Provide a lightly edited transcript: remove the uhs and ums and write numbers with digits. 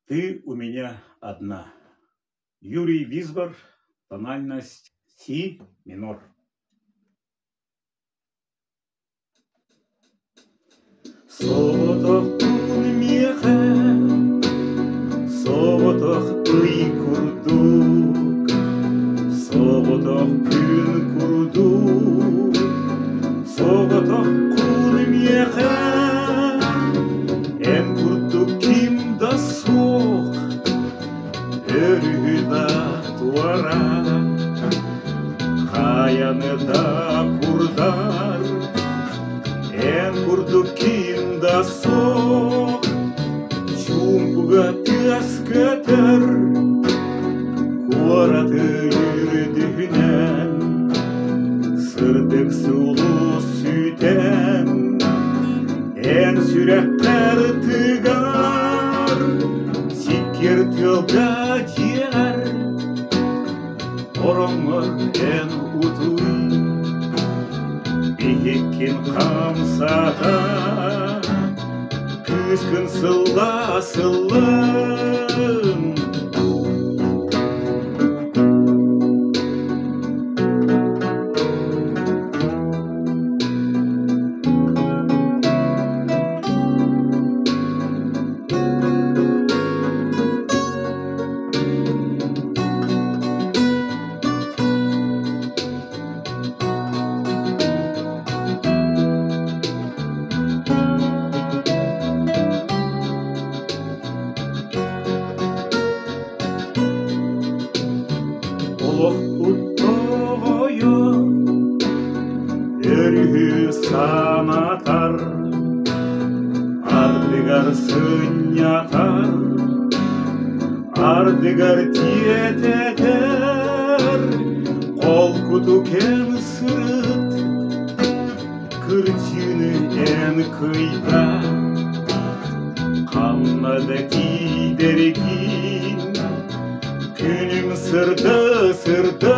Ты у меня одна. Юрий Визбор, тональность си минор. Соҕотохпун миэхэ, соҕотох ый курдук, соҕотох күн курдук, соҕотоххун миэхэ, эн курдук ким да суох, өрүһү да туора, хайаны да курдар, эн курдук ким да суох, чуумпуга тыас көтөр, куораты үрдүнэн сырдык сулус сүтэн, эн сүрэххэр тыгар, сиккиэр тыалга дьиэҕэр, ороҥҥор эн утуй, биһиккин хамсата, кыыскын сыллаа сыллын. Олохпут тоҕойо өрүһү санатар, ардыгар сынньатар, ардыгар тиэтэтэр, холкутук эн сырыт, кырдьыыны эн кыйда, ханна да тиийдэргин, күнүм сырда сырда.